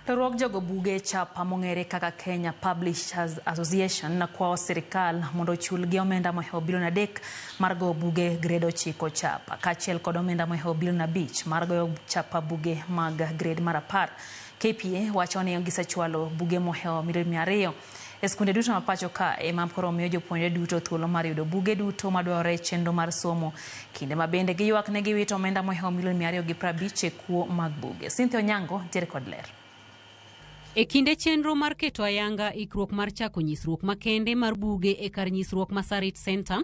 Riwruog jogo buge chapa mong'ere kaka Kenya Publishers Association kwayo sirikal mondo ochulgi omenda mohewo bilion 3 mar goyo buge grade 9 chapa kaachiel kod omenda mohewo bilion 5 mar goyo chapa buge mag grade mar 10. KPA wacho ni gisechwalo buge mohewo milion 200 e skunde duto ma pacho ka ema koro miyo jopuonjre duto thuolo mar yudo buge duto madwarore e chenro mar somo. Kinde ma bende giywak ne giwito omenda mohewo milion 250 e kuo mag buge. Cynthia Onyango ntiere kod ler. E kinde chenro mar keto ayanga ikruok mar chako nyisruok makende mar buge e kar nyisruok ma Sarit Center,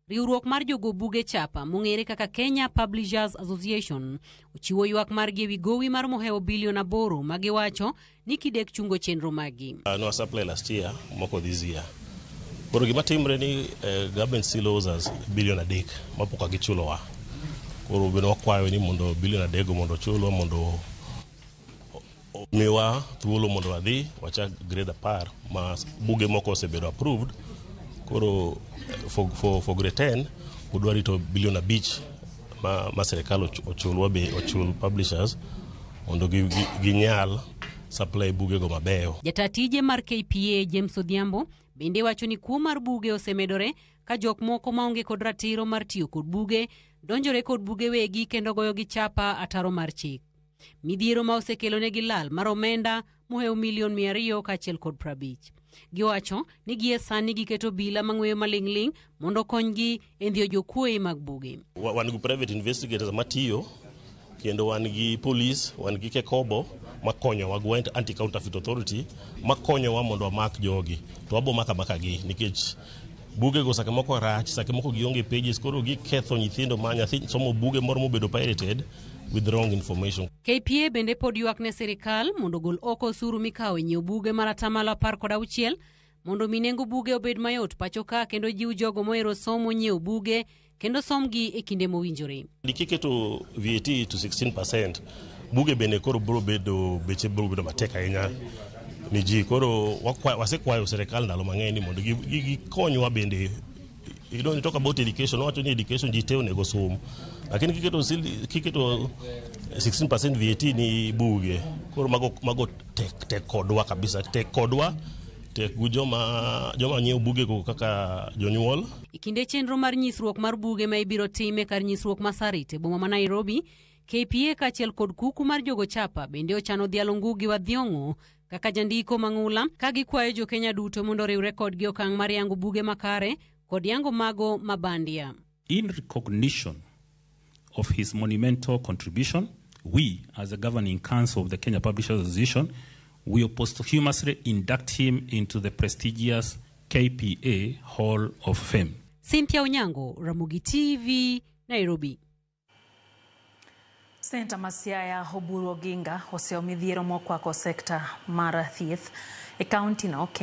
riwruok mar jogo buge chapa mong'ere kaka Kenya Publishers Association ochiwo ywak margi ewi gowi mar mohewo bilion 8 ma giwacho ni kidek chungo chenro maggi. No supply last year, moko this year. Koro gima timre ni government still owes us bilion 3 mapok gichulowa. Koro bende wakwayo ni mondo bilion 3 go mondo ochulwa mondo miwa thuolo mondo wadhi wachak grade 10 ma buge moko osebedo approved. Koro for grade 10 pod warito bilion 5 ma sirikal ochulwa be ochul publishers mondo ginyal supply bugego mabeyo. Jata tije mar KPA James Odhiambo bende wacho ni kuo mar buge osemedore ka jok moko maonge kod ratiro mar tiyo kod buge donjore kod buge wegi kendo goyo gi chapa ataro mar chik. Midhiero ma osekelonegi lal mar omenda mohewo milion 250. Giwacho ni gie sani giketo bila mang'weyo maling'ling' mondo okonygi e ndhiyo jokuoye mag buge. Wan gi private investigators matiyo kendo wan gi police, wan gi KECOBO makonyowa gi anti counterfeit authority makonyowa mondo wamak jogi. To wabo mako amaka gi nikech bugego sake moko rach, sake moko gionge pages, koro giketho nyithindo ma nyathi somo buge moro mobedo pirated with wrong information. KPA bende pod ywak ne sirikal mondo ogol oko osuru mikawo e nyiewo buge mar atamalo 16 mondo mi nengo buge obed mayot pacho ka kendo jiw jogo mohero somo nyiewo buge kendo somgi e kinde mowinjore. Kiketo VAT to 16%, buge bende koro biro bedo beche biro bedo matek ahinya ni ji. Koro wasekwayo sirikal ndalo mang'eny ni mondo gikonywa bende. You don't talk about education, wacho ni education ji te onego som. Lakini kiketo 16% VAT ni buge, koro mago tek kodwa kabisa, tek kodwa, tek gi joma nyiewo buge go kaka jonyuol. E kinde chenro mar nyisruok mar buge ma ibiro tim e kar nyisruok ma Sarit e boma ma Nairobi, KPA kaachiel kod kuku mar jogo chapa bende ochano dhialo Ngugi wa Thiong'o kaka jandiko mang'ula ka gikwayo jo Kenya duto mondo oriwre kodgi okang' mar yango buge makare kod yango mago mabandia. In recognition of his monumental contribution, we, as the governing council of the Kenya Publishers Association, will posthumously induct him into the prestigious KPA Hall of Fame. Cynthia Onyango, Ramogi TV, Nairobi. Seneta ma Siaya Oburu Oginga oseyo midhiero mokwako sekta mar thieth e kaunti no kendo